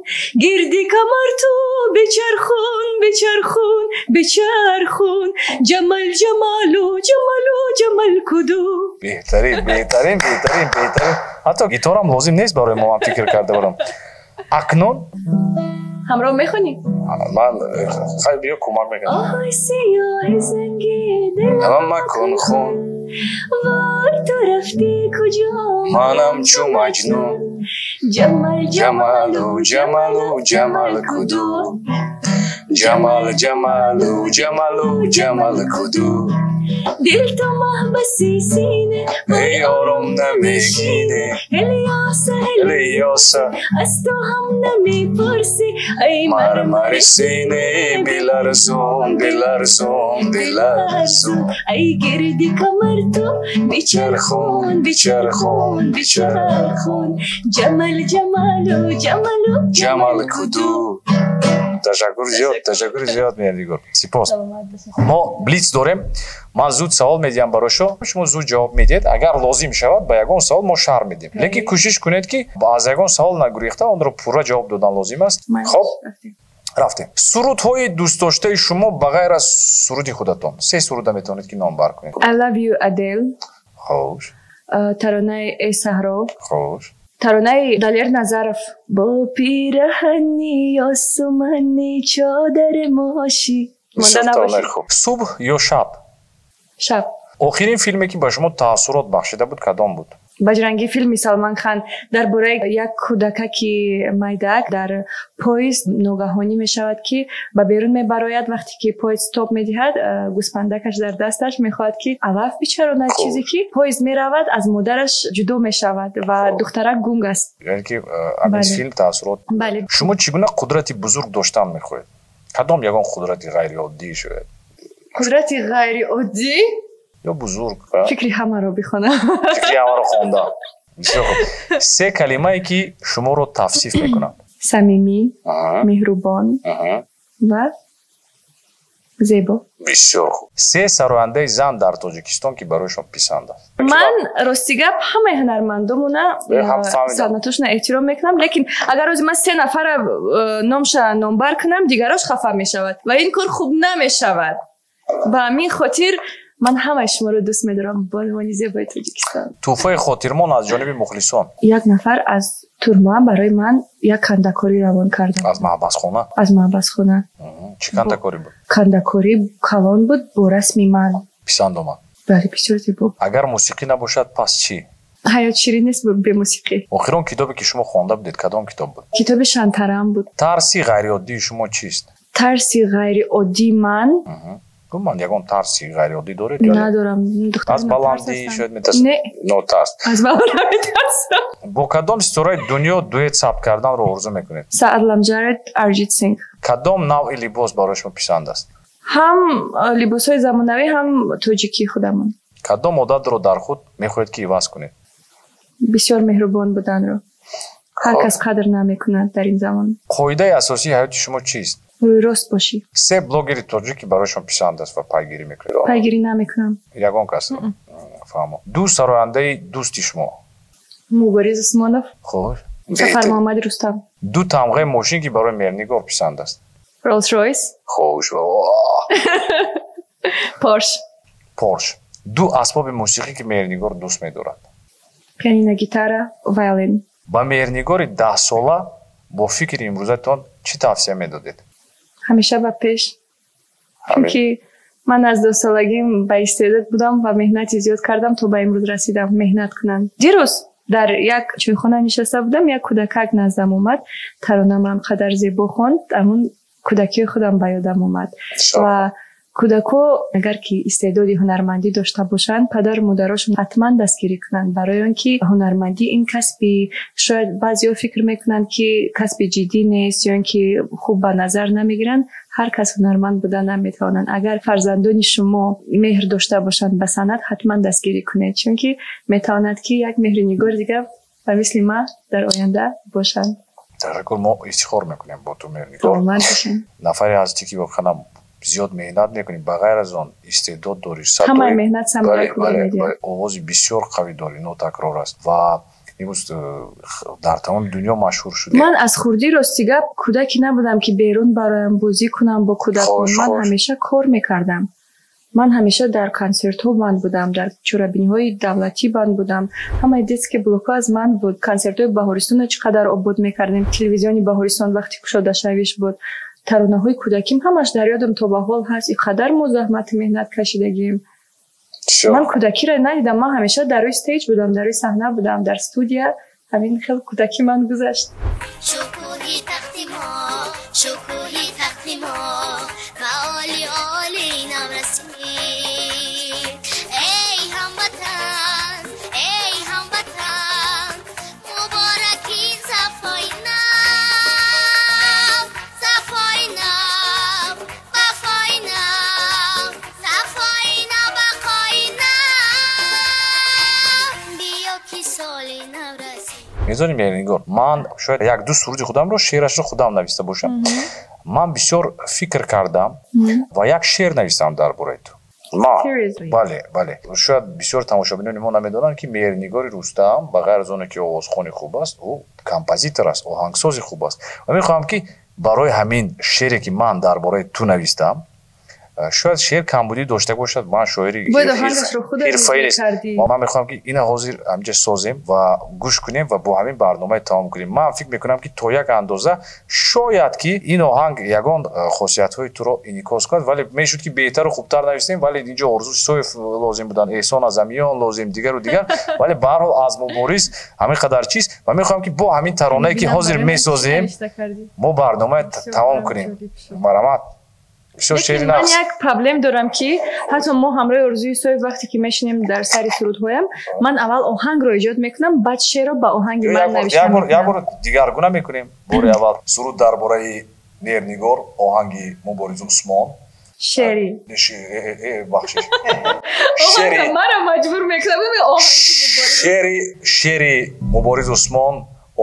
Speaker 2: гирди камар ту бичархун, бичархун, бичархун, Ҷамал, Ҷамалу, Ҷамалу, Ҷамал Куду.
Speaker 1: Беҳтарин, беҳтарин, беҳтарин, беҳтарин. Ҳатто гиторам лозим нест барои мо, ман фикр карда будам. Акнун
Speaker 3: ҳамроҳ мехонӣ?
Speaker 1: Ман хай, биё, кӯмак мекунам.
Speaker 2: Оҳои сиёҳи занги
Speaker 1: дилам макун хун,
Speaker 2: вой, ту рафтӣ куҷо?
Speaker 1: Манам чу Маҷнун.
Speaker 2: Ҷамал,
Speaker 1: Ҷамалу, Ҷамалу, Ҷамал Куду. Ҷамал, ҷамалу, ҷамалу, ҷамал куду.
Speaker 2: Дил ту маҳбаси сине,
Speaker 1: эй ором намегине.
Speaker 2: Ҳелиёса,
Speaker 1: ҳелиёса,
Speaker 2: аз ту ҳам намепурсӣ, ай
Speaker 1: мармари сине, биларзон, биларзон, биларзон.
Speaker 2: Ай гирди камар ту бичархон, бичархон, бичархон. Ҷамал, ҷамалу, ҷамалу,
Speaker 1: ҷамал куду. Ташаккур зиёд, ташаккур зиёд, Меҳрнигор. Сипос. Мо блиц дорем. Ман зуд савол медиҳам барои шумо, шумо зуд ҷавоб медиҳед. Агар лозим шавад, ба ягон савол мо шарҳ медиҳем. Лекин кӯшиш кунед, ки аз ягон савол нагурехта, онро пурра ҷавоб додан лозим аст. Хоб, рафтем. Сурудҳои дӯстдоштаи шумо ба ғайр аз суруди худатон се суруда метавонед, ки номбар кунед.
Speaker 3: I love you, Adele.
Speaker 1: Хуш.
Speaker 3: Таронаи Эй саҳро.
Speaker 1: Хуш.
Speaker 3: Таронаи Далер Назаров.
Speaker 2: Бо пираҳани осумани чодари мошӣ.
Speaker 3: Монда набошӣ.
Speaker 1: Субҳ ё шаб?
Speaker 3: Шаб.
Speaker 1: Охирин филме, ки ба шумо таассурот бахшида буд, кадом буд?
Speaker 3: Баҷрангӣ, филми Салман Хан, дар бораи як кӯдакаки майдаак дар поезд ногаҳонӣ мешавад, ки ба берун мебарояд. Вақте ки поезд стоп медиҳад, гӯспандакаш дар дасташ, мехоҳад, ки алаф бичаронад, чизе ки поезд меравад, аз модараш ҷудо мешавад ва духтарак гунг аст.
Speaker 1: Яъне ки ҳамин филм таассурот.
Speaker 3: Бале.
Speaker 1: Шумо чӣ гуна қудрати бузург доштан мехоҳед? Кадом ягон қудрати ғайриоддӣ шояд?
Speaker 3: Қудрати ғайриоддӣ
Speaker 1: ё бузург?
Speaker 3: Фикри ҳамаро бихонам.
Speaker 1: Фикри ҳамаро хондан, бисёр хуб. Се калимае, ки шуморо тавсиф мекунад.
Speaker 3: Самимӣ, меҳрубон ва зебо.
Speaker 1: Бисёр хуб. Се сарояндаи зан дар Тоҷикистон, ки барои шумо писанд аст.
Speaker 3: Ман, рости гап, ҳамаи ҳунармандомона, санъатошона эҳтиром мекунам, лекин агар ҳозир ман се нафара номша номбар кунам, дигарош хафа мешавад ва ин кор хуб намешавад. Ба ҳамин хотир ман ҳамаи шуморо дӯст медорам, бонувони зебои Тоҷикистон.
Speaker 1: Тӯҳфаи хотирмон аз ҷониби мухлисон.
Speaker 3: Як нафар аз турма барои ман як кандакорӣ равон кардам.
Speaker 1: Аз маҳбасхона?
Speaker 3: Аз маҳбасхона.
Speaker 1: Чӣ кандакорӣ буд?
Speaker 3: Кандакорӣ калон буд, бо расми ман.
Speaker 1: Писанд омад?
Speaker 3: Бале, бисёр зебо.
Speaker 1: Агар мусиқӣ набошад, пас чӣ?
Speaker 3: Ҳаёт ширин нест бемусиқӣ.
Speaker 1: Охирон китобе, ки шумо хонда будед, кадом китоб буд?
Speaker 3: Китоби Шантарам буд.
Speaker 1: Тарси ғайриоддии шумо чист?
Speaker 3: Тарси ғайриоддии ман?
Speaker 1: Ман ягон тарси ғайриоддӣ доред?
Speaker 3: Надорам.
Speaker 1: Аз баландӣ шояд метарсед?
Speaker 3: Не.
Speaker 1: Нотарс.
Speaker 3: Аз баланд наметарсам.
Speaker 1: Бо кадом ситораи дунё дуэт сабт карданро орзу мекунед?
Speaker 3: Саад Ламҷаред, Арҷит Синг.
Speaker 1: Кадом навъи либос барои шумо писанд аст?
Speaker 3: Ҳам либосҳои замонавӣ, ҳам тоҷикии худамон.
Speaker 1: Кадом одатро дар худ мехоҳед, ки иваз кунед?
Speaker 3: Бисёр меҳрубон буданро. Ҳар кас қадр намекунад дар ин замон.
Speaker 1: Қоидаи асосии ҳаёти шумо чист?
Speaker 3: Рӯйрост бошӣ.
Speaker 1: Се блогери тоҷик, ки барои шумо писанд аст ва пайгирӣ мекунед.
Speaker 3: Пайгирӣ намекунам.
Speaker 1: Ягон кас? Фаҳмо. Ду сарояндаи дӯсти шумо.
Speaker 3: Мубориз Усмонов.
Speaker 1: Хуш.
Speaker 3: Сафар Муҳаммади Рустам.
Speaker 1: Ду тамғаи мошин, ки барои Меҳрнигор писанд аст.
Speaker 3: Роллс Ройс.
Speaker 1: Хуш.
Speaker 3: Порш.
Speaker 1: Порш. Ду асбоби мусиқӣ, ки Меҳрнигор дӯст медорад.
Speaker 3: Пианино, гитара, вайолин.
Speaker 1: Ба Меҳрнигори 10сола бо фикри имрӯзатон чӣ тавсия медодед?
Speaker 3: Ҳамеша ба пеш, чунки ман аз 2солагим ба истеъдод будам ва меҳнати зиёд кардам, то ба имрӯз расидам. Меҳнат кунанд. Дирӯз дар як чойхона нишаста будам, як кӯдакак наздам омад, таронамам қадар зебо хонд, ҳамун кӯдакии худам ба ёдам омад. Ва кӯдакҳо агар ки истеъдоди ҳунармандӣ дошта бошанд, падару модарошон ҳатман дастгирӣ кунанд, барои он ки ҳунармандӣ ин касби, шояд баъзеҳо фикр мекунанд, ки касби ҷиддӣ нест ё ин ки хуб ба назар намегиранд. Ҳар кас ҳунарманд буда наметавонанд. Агар фарзандони шумо меҳр дошта бошанд ба санъат, ҳатман дастгирӣ кунед, чунки метавонад, ки як меҳринигори дигар ба мисли ман дар оянда бошанд.
Speaker 1: Ташаккур, мо ифтихор мекунем бо ту, Меҳрнигор.
Speaker 3: Саломат бошед.
Speaker 1: Нафаре ҳастӣ, ки воқеан зиёд меҳнат мекунӣ, ба ғайр аз он истеъдод дорӣ.
Speaker 3: Ҳамаи меҳнат самараи худро медиҳад.
Speaker 1: Овози бисёр қавӣ дорӣ, нотакрор аст ва имрӯз дар тамоми дунё машҳур шудӣ.
Speaker 3: Ман аз хурдӣ, рости гап, кӯдаке набудам, ки берун бароям бозӣ кунам бо кӯдакон. Ман ҳамеша кор мекардам. Ман ҳамеша дар консертҳо банд будам, дар чорабиниҳои давлатӣ банд будам. Ҳамаи детский блокҳо аз ман буд. Консертҳои Баҳористонро чӣ қадар обод мекардем. Телевизиони Баҳористон вақти кушодашавиш буд. Таронаҳои кӯдаким ҳамаш дар ёдам то ба ҳол ҳаст. Ин қадар мо заҳмату меҳнат кашидагием. Ман кӯдакиро надидам. Ман ҳамеша дар рӯи stage будам, дар рӯи саҳна будам, дар студия. Ҳамин хел кӯдаки ман гузашт.
Speaker 4: Шукӯҳи тахти мо, шукӯҳи тахти мо.
Speaker 1: Медонӣ, Меҳрнигор, ман шояд як-ду суруди худамро шеърашро худам нависта бошам. Ман бисёр фикр кардам ва як шеър навистам дар бораи ту. Бале, бале. Шояд бисёр тамошобинони мо намедонанд, ки Меҳрнигори Рустам ба ғайр аз оне ки овозхони хуб аст, ӯ композитор аст, оҳангсози хуб аст. Ва мехоҳам, ки барои ҳамин шеъре, ки ман дар бораи ту навистам, шояд шеър камбудӣ дошта бошад, ман шоири ҳирфаӣ нест. Ман мехоҳам, ки ина ҳозир ҳаминҷа созем ва гӯш кунем ва бо ҳамин барномаи тамом кунем. Ман фикр мекунам, ки то як андоза шояд ки ин оҳанг ягон хосиятҳои туро инъикос кунад, вале мешуд, ки беҳтару хубтар навистем, вале инҷо Орзу Исоев лозим буданд, Эҳсон Азамиён лозим, дигару дигар, вале ба ҳар ҳол аз Мубориз ҳамин қадар чиз. Ва мехоҳам, ки бо ҳамин таронае, ки ҳозир месозем, мо барномаи тамом кунем. Марҳамат.
Speaker 3: Лекин ман як проблем дорам, ки ҳатто мо ҳамроҳи Орзуи Исоев вақте ки мешинем дар сари сурудҳоям, ман аввал оҳангро эҷод мекунам, баъд шеърро ба оҳанги ман навишта.
Speaker 1: Як бор дигаргуна мекунем. Бори аввал суруд дар бораи Меҳрнигор, оҳанги Мубориз Усмон.
Speaker 3: Шеъри.
Speaker 1: Бахшиш.
Speaker 3: Мара маҷбур мекунам.
Speaker 1: Шеъри Мубориз Усмон,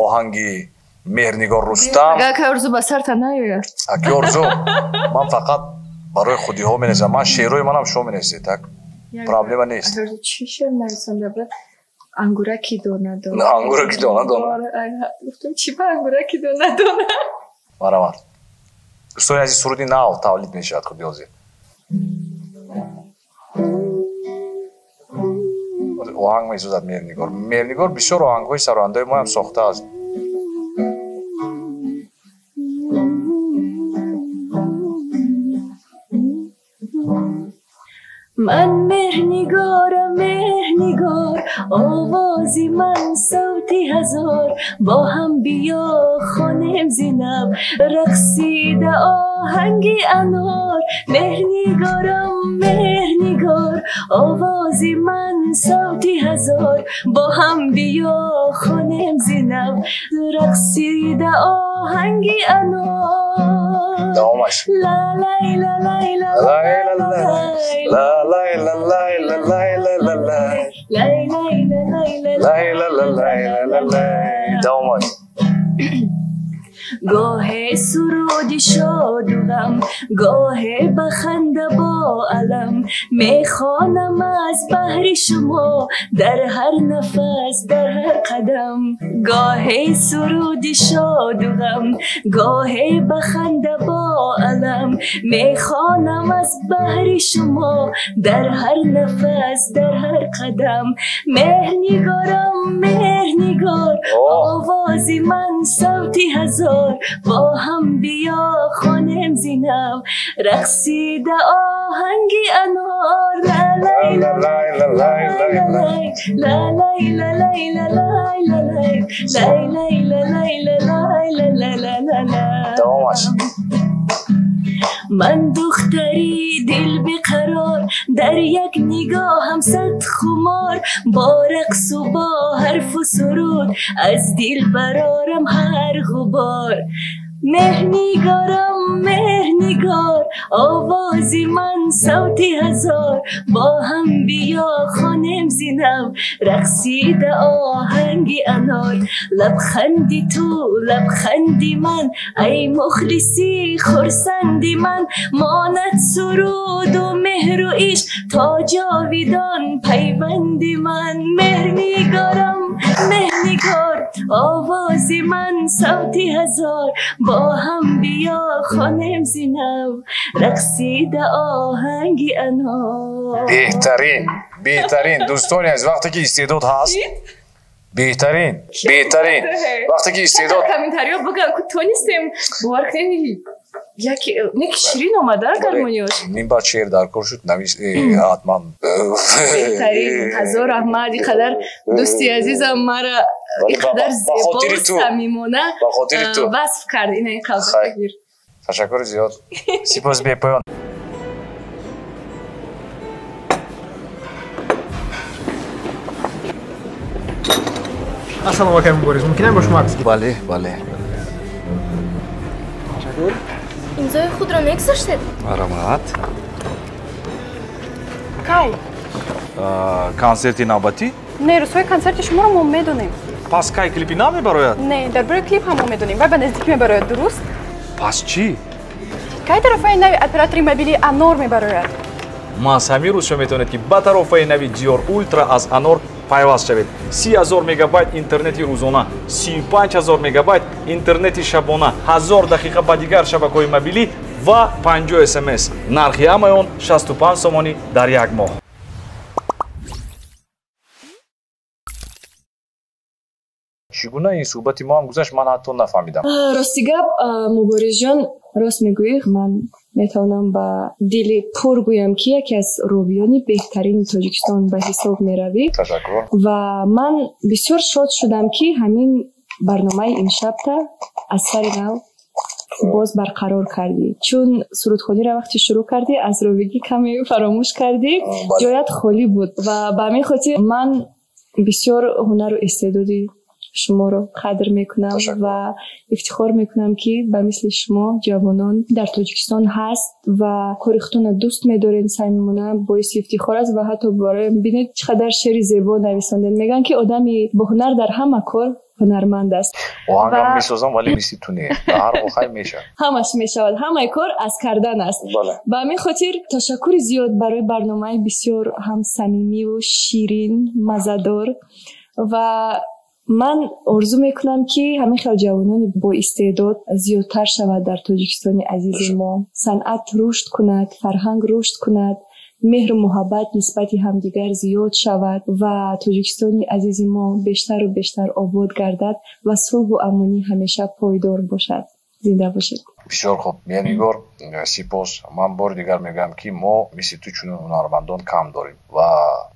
Speaker 1: оҳанги Меҳрнигор Рустам.
Speaker 3: Ака Орзу ба сарта наёяд.
Speaker 1: Аки Орзу, ман фақат барои худиҳо менависам. Ман шеърҳои манам шумо менависед, так проблема нест.
Speaker 3: Чӣ шеър нависам? Ангураки дона дона.
Speaker 1: Ангураки дона дона.
Speaker 3: Гуфтам, чӣ ба ангураки дона дона?
Speaker 1: Марҳамат. Дӯстони азиз, суруди нав тавлид мешавад худи ҳозир. Оҳанг месозад Меҳрнигор. Меҳрнигор бисёр оҳангҳои сарояндаҳои моям сохтааст.
Speaker 2: Ман Меҳрнигорам, Меҳрнигор, овози ман савти ҳазор. Бо ҳам биё хонем зинаб, рақсида оҳанги анор. Меҳрнигорам, Меҳрнигор, овози ман савти ҳазор. Бо ҳам биё хонем зинаб, рақсида оҳанги анор.
Speaker 1: Давомаш.
Speaker 2: Ла лай ла лай ла
Speaker 1: лай ла ла лай ла лай ла лай ла ла лай
Speaker 2: лай лай ла лай ла
Speaker 1: лай ла ла лай ла ла лай. Давомаш.
Speaker 2: Гоҳе суруди шоду ғам, гоҳе ба ханда бо алам. Мехонам аз баҳри шумо дар ҳар нафас, дар ҳар қадам. Гоҳе суруди шоду ғам, гоҳе ба ханда бо алам. Мехонам аз баҳри шумо дар ҳар нафас, дар ҳар қадам. Меҳрнигорам, Меҳрнигор, овози ман савти ҳазор. Бо ҳам биё хонем зинаб, рақсида оҳанги анор. Ла лай ла лай ла лай ла лай ла лай ла лай ла лай лай лай ла лай ла лай ла ла ла ла ла.
Speaker 1: Давомаш.
Speaker 2: Ман духтари дилбеқарор, дар як нигоҳам сад хумор. Бо рақсу бо ҳарфу суруд аз дил барорам ҳар ғубор. Меҳрнигорам, Меҳрнигор, овози ман савти ҳазор. Бо ҳам биё хонем зинаб, рақсида оҳанги анор. Лабханди ту лабханди ман, ай мухлиси хурсанди ман. Монад суруду меҳру ишқ то ҷовидон пайванди ман. Меҳрнигорам, Меҳрнигор, овози ман савти ҳазор. Бо ҳам биё хонем зинаб, рақсида оҳанги анор.
Speaker 1: Беҳтарин, беҳтарин. Дӯстони азиз, вақте ки истеъдод ҳаст, беҳтарин, беҳтарин. Вақте ки истеъдод
Speaker 3: комментариҳо бигӯям, ку тонистем бовар кунед, яке нек ширин омада гармониёш.
Speaker 1: Ним баъд шеър дар кор шуд, навис ҳатман.
Speaker 3: Беҳтарин, ҳазор раҳмат. Ин қадар дӯсти азизам мара ин қадар зебо самимона васф кард. Ина ин қалбгир.
Speaker 1: Ташаккури зиёд. Сипос бепоён.
Speaker 4: Ассалому алайкум, Мубориз. Мумкин бо шумо акс гирифт?
Speaker 1: Бале, бале.
Speaker 4: Ташаккур.
Speaker 5: Имзои худро мегузоштед?
Speaker 1: Марҳамат.
Speaker 6: Кай?
Speaker 1: Консерти навбатӣ?
Speaker 6: Не, рӯзҳои консерти шуморо мо медонем.
Speaker 1: Пас кай клипи нав мебарояд?
Speaker 6: Не, дар бораи клип ҳам мо медонем. Вай ба наздикӣ мебарояд, дуруст?
Speaker 1: Пас чӣ?
Speaker 6: Кай тарофаи нави оператори мобилии Анор мебарояд?
Speaker 1: Маҳз ҳамин рӯз шумо метавонед, ки ба тарофаи нави Диёр Ултра аз Анор пайваст шавед. 30 000 мегабайт интернети рӯзона, 35 000 мегабайт интернети шабона, 1000 дақиқа ба дигар шабакаҳои мобилӣ ва 50 смс. Нархи ҳамаи он 65 сомонӣ дар як моҳ. Чӣ гуна ин суҳбати мо ҳам гузашт, ман ҳатто нафаҳмидам.
Speaker 3: Рости гап, Муборизҷон, рост мегӯӣ, ман метавонам ба дили пур гӯям, ки яке аз ровиёни беҳтарини Тоҷикистон ба ҳисоб меравӣ.
Speaker 1: Ташаккур.
Speaker 3: Ва ман бисёр шод шудам, ки ҳамин барномаи имшабта аз сари нав боз барқарор кардӣ, чун сурудхониро вақте шурӯъ кардӣ, аз ровигӣ каме фаромӯш кардӣ, ҷоят холӣ буд. Ва ба ҳамин хотир ман бисёр ҳунару истеъдоди шуморо қадр мекунам ва ифтихор мекунам, ки ба мисли шумо ҷавонон дар Тоҷикистон ҳаст ва кори худтонро дӯст медоред. Самимона, боиси ифтихор аст. Ва ҳатто барои бинед, чӣ қадар шеъри зебо нависондед. Мегӯянд, ки одами боҳунар дар ҳама кор ҳунарманд аст.
Speaker 1: Оҳангам месозам, вале мисли ту не. Ҳар охай мешавад.
Speaker 3: Ҳамаш мешавад, ҳамаи кор аз кардан аст. Ба ҳамин хотир ташаккури зиёд барои барномаи бисёр ҳам самимиву ширин, маззадор. Ва ман орзу мекунам, ки ҳамин хел ҷавонони боистеъдод зиёдтар шавад дар Тоҷикистони азизи мо, санъат рушд кунад, фарҳанг рушд кунад, меҳру муҳаббат нисбати ҳамдигар зиёд шавад ва Тоҷикистони азизи мо бештару бештар обод гардад ва сулҳу амонӣ ҳамеша пойдор бошад. Зинда бошед.
Speaker 1: Бисёр хуб, Меҳрнигор, сипос. Ман бори дигар мегӯям, ки мо мисли ту чунин ҳунармандон кам дорем ва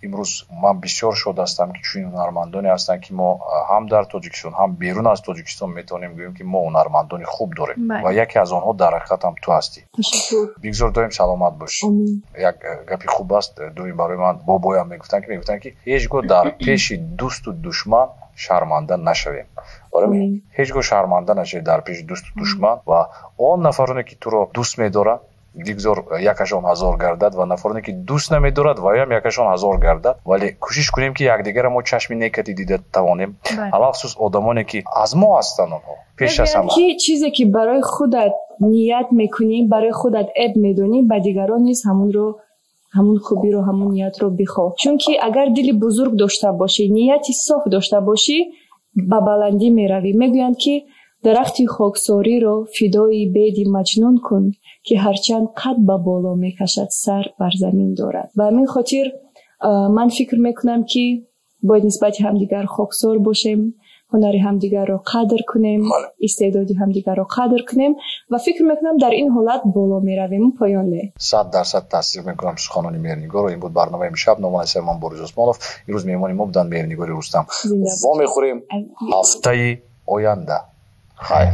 Speaker 1: имрӯз ман бисёр шод ҳастам, ки чунин ҳунармандоне ҳастанд, ки мо ҳам дар Тоҷикистон, ҳам берун аз Тоҷикистон метавонем гӯем, ки мо ҳунармандони хуб дорем ва яке аз онҳо дар ҳақиқат ҳам ту ҳастӣ. Бигзор доим саломат бошӣ. Як гапи хуб аст, доим барои ман бобоям мегуфтанд, ки ҳеҷ гоҳ дар пеши дӯсту душман шарманда нашавем. Барои ҳеҷ гоҳ шарманда нашавед дар пеши дӯсту душман. Ва он нафароне, ки туро дӯст медоранд, бигзор якашон ҳазор гардад, ва нафароне, ки дӯст намедорад, ваям якашон ҳазор гардад, вале кӯшиш кунем, ки якдигарро мо чашми некати дида тавонем, алахусус одамоне, ки аз мо ҳастанд, онҳо пеш аз ҳама.
Speaker 3: Ки чизе, ки барои худат ният мекунӣ, барои худат эб медонӣ, ба дигарон низ ҳамонро, ҳамун хубиро, ҳамун ниятро бихоҳ. Чунки агар дили бузург дошта бошӣ, нияти соф дошта бошӣ, ба баландӣ меравӣ. Мегӯянд, ки дарахти хоксориро фидои беди маҷнун кун, ки ҳарчанд қад ба боло мекашад, сар бар замин дорад. Ба ҳамин хотир ман фикр мекунам, ки бояд нисбати ҳамдигар хоксор бошем, ҳунари ҳамдигарро қадр кунем, истеъдоди ҳамдигарро қадр кунем ва фикр мекунам, дар ин ҳолат боло меравему поён не.
Speaker 1: 100% тасдиқ мекунам суханони Меҳрнигорро. Ин буд барномаи имшаб. Номи ман Борис Усмонов. Имрӯз меҳмони мо буданд Меҳрнигори Рустам. Вомехӯрем ҳафтаи оянда. Хайр.